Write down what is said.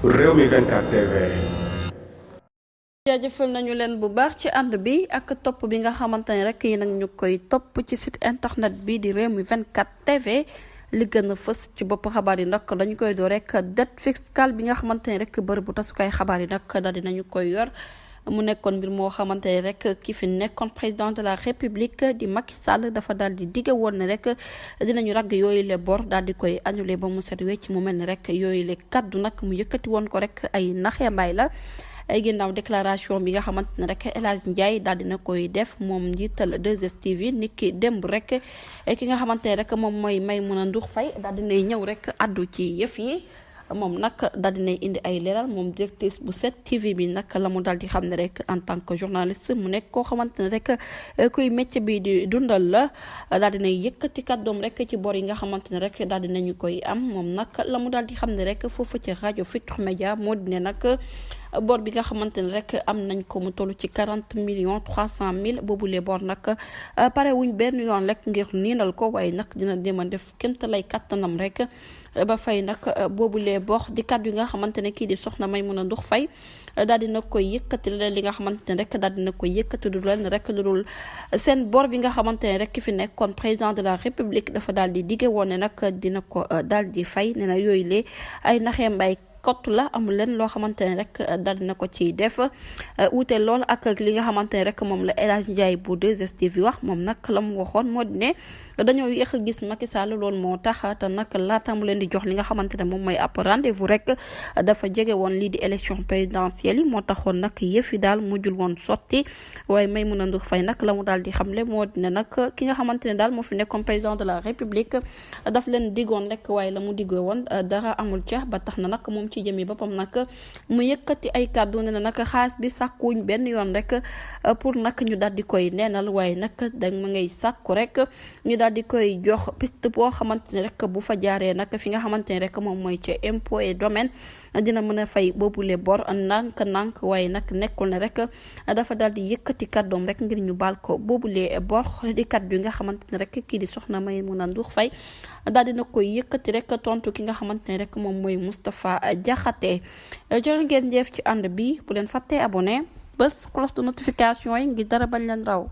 Rewmi 24 TV. jaajëfal nañu leen bu baax ci ànd bi ak topp bi nga xamante ne rek yi nag ñu koy topp ci site internet bi di Rewmi 24 TV li gën a fës ci bopp xabaar yi nag dañu koy door rek dette fiscale bi nga xamante ne rek bërëb bu tasukaay xabaar yi nag daal dinañu koy yor. mu nekkoon mbir moo xamante ne rek ki fi nekkoon président de la république di Macky Sall dafa daal di dige woon ne rek dinañu ragg yooyu le bor daal di koy annulé ba mu set wecc mu mel ni rek yooyu le kaddu nag mu yëkkati woon ko rek ay naxee mbaay la. ay ginnaaw déclaration bi nga xamante ne rek El Hadj Ndiaye daal dina koy def moom njiital 2STV niki démb rek ki nga xamante ne rek moom mooy Maimouna Ndour Faye daal dinay ñëw rek addu ci yëf yi. moom nag daal dinay indi ay leeral moom directrice bu 7TV bi nag la mu daal di xam ne rek en tant que journaliste mu nekk koo xamante ne rek kuy métier bi di dundal la daal dinay yëkkati kàddoom rek ci bor yi nga xamante ne rek daal dinañu koy am moom nag la mu daal di xam ne rek foofu ci rajo Futurs Médias moo di ne nag bor bi nga xamante ne rek am nañ ko mu toll ci 40 300 000 boobulee bor nag pare wuñ benn yoon rek ngir niinal ko waaye nag dina dem a def kémta lay kattanam rek ba fay nag boobulee bor di kàddu yi nga xamante ne kii di soxna Maimouna Ndour Faye daal dina koy yëkkati leen li nga xamante ne rek daal dina koy yëkkati du leen rek lu dul seen bor bi nga xamante ne rek ki fi nekkoon président de la république dafa daal di dige woon ne nag dina ko daal di fay nee na yooyu lee ay naxee mbay kott la amul leen loo xamante ne rek daal dina ko ciy def wuute lool ak li nga xamante ne rek moom la El Hadj Ndiaye bu 2STV wax moom nag la mu waxoon moo di ne dañoo yéex a gis Macky Sall loolu moo tax te nag laata mu leen di jox li nga xamante ne moom mooy ab rendez-vous rek dafa jege woon lii di élection présidentielle yi moo taxoon nag yëf yi daal mujjul woon sotti waaye Maimouna Ndour Faye nag la mu daal di xamle moo di ne nag ki nga xamante ne daal moo fi nekkoon président de la république daf leen diggoon rek waaye la mu diggee woon dara amul ca ba tax na nag moom ci jëmi boppam nag mu yëkkati ay kàddu ne na nag xaalis bi sàkkuwuñ benn yoon rek pour nag ñu daal di koy neenal waaye nag da ma ngay sàkku rek ñu daal di koy jox piste boo xamante ne rek bu fa jaaree nag fi nga xamante ne rek moom mooy ca impôt et domaine dina mën a fay boobule bor nànk waaye nag nekkul ne rek dafa daal di yëkkati kàddoom rek ngir ñu baal ko boobule bor di kàddu yi nga xamante ne rek kii di soxna Maimouna Ndour Faye daal dina koy yëkkati rek tontu ki nga xamante ne rek moom mooy Moustapha Diakhaté jërë ngeen jëf ci ànd bi bu leen fàttee abonné bés cloche de notification yi ngir dara bañ leen raw